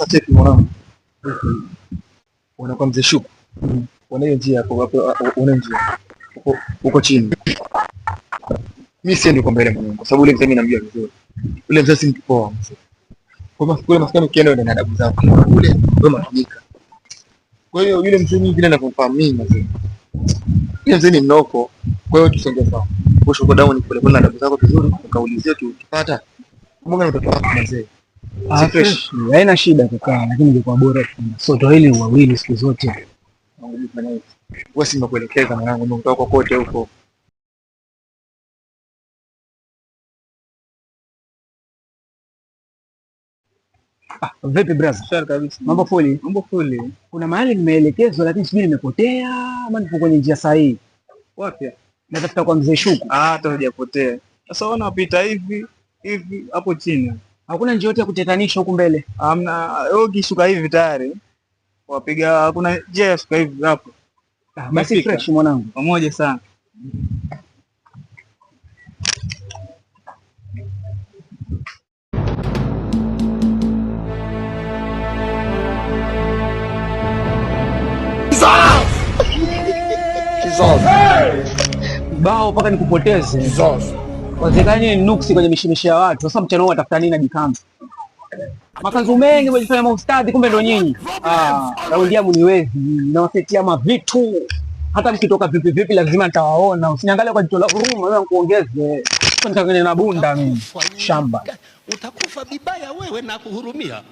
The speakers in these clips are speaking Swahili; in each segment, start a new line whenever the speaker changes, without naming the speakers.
Sasa cheki mwanangu. Unakuwa mzee Shuku. Una hiyo njia hapo hapo, una njia. Huko chini. Mimi siendi kwa mbele mwanangu, kwa sababu ule mzee mimi namjua vizuri. Ule mzee si mtu poa mzee. Kwa kule maskani ukienda uende na adabu zako. Kule wewe makinika. Kwa hiyo yule mzee mimi vile ninavyomfahamu mimi mzee. Yule mzee ni mnoko. Kwa hiyo tusongee sawa. Wewe shuka down kule kuna adabu zako vizuri, ukaulizie tu ukipata. Mbona mtoto wako mzee?
Ah, fresh. Haina shida kukaa, lakini ingekuwa bora soto hili wawili siku zote.
Wewe si nimekuelekeza mwanangu, nimekutoka kote huko.
Ah, vipi brother?
Sawa kabisa.
Mambo fuli?
Mambo fuli.
Kuna mahali nimeelekezwa lakini sijui nimepotea ama nipo kwenye njia sahihi.
Wapi?
Natafuta kwa mzee Shuku.
Ah, hata hujapotea. Sasa ona pita hivi hivi hapo chini.
Hakuna njia yote ya kutetanisha huku mbele.
Hamna, wewe ukishuka hivi tayari wapiga, kuna njia ya shuka hivi hapo.
Ah, basi fresh mwanangu.
Pamoja sana.
Bao mpaka nikupoteze. Wazekani ni nuksi kwenye mishemishe ya watu. Sasa mchana huu atafuta nini najikanza? Makanzu mengi mjifanya maustadhi kumbe ndo nyinyi. Ah, raundi yangu niwezi. Nawasetia mavitu. Hata mkitoka vipi vipi lazima nitawaona. Usiniangalie kwa jicho la huruma, wewe nikuongeze. Sasa nitakwenda na bunda mimi. Shamba.
Utakufa vibaya wewe na kuhurumia.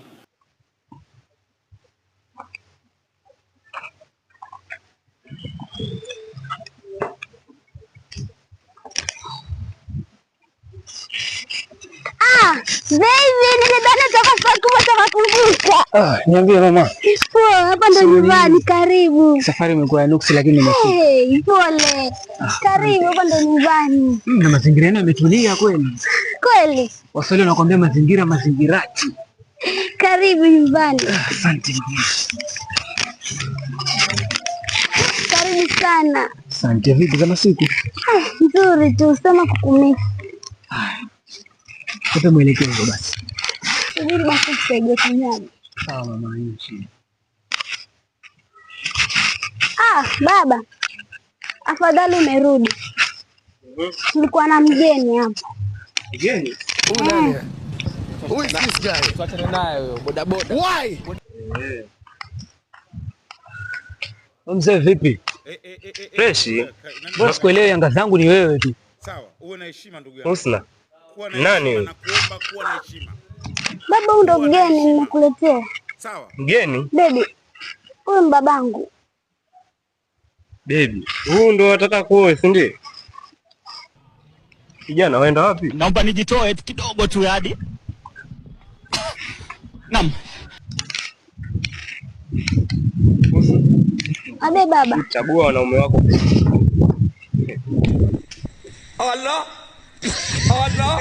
Ah, baby, nilidhani utakufa kukumbuka.
Ah, niambie mama.
Poa, hapa ndo nyumbani, karibu.
Safari imekuwa ya nuksi lakini nimefika.
Hey, pole. Karibu, hapa ndo nyumbani.
Na mazingira yenu yametulia kweli.
Kweli.
Waswahili wanakuambia mazingira mazingirati.
Karibu nyumbani.
Asante mama.
Karibu sana.
Asante. Vipi kama siku?
Ah, nzuri tu, sema kukumisi.
Tupe mwelekezo basi.
Subiri basi tusaidie kinywaji.
Sawa mama, haina shida.
Ah, baba. Afadhali umerudi. Tulikuwa na mgeni hapa.
Mgeni?
Huyu nani? Who is this guy?
Tuachane naye huyo boda boda.
Why?
Mzee vipi?
Fresh.
Mbona sikuelewi, Yanga zangu ni wewe tu.
Sawa, uwe na heshima ndugu yangu.
Husna.
Kuwa na
Nani
heshima
huyu?
na kuomba kuwa na heshima.
Baba, huyu ndo mgeni nimekuletea.
Sawa.
Mgeni?
Baby, huyu ni babangu.
Baby. Huyu ndo nataka kuoe, si ndio? Kijana waenda wapi?
Naomba nijitoe kidogo tu hadi. Naam.
Abe baba.
Chagua wanaume wako.
Allah. Allah.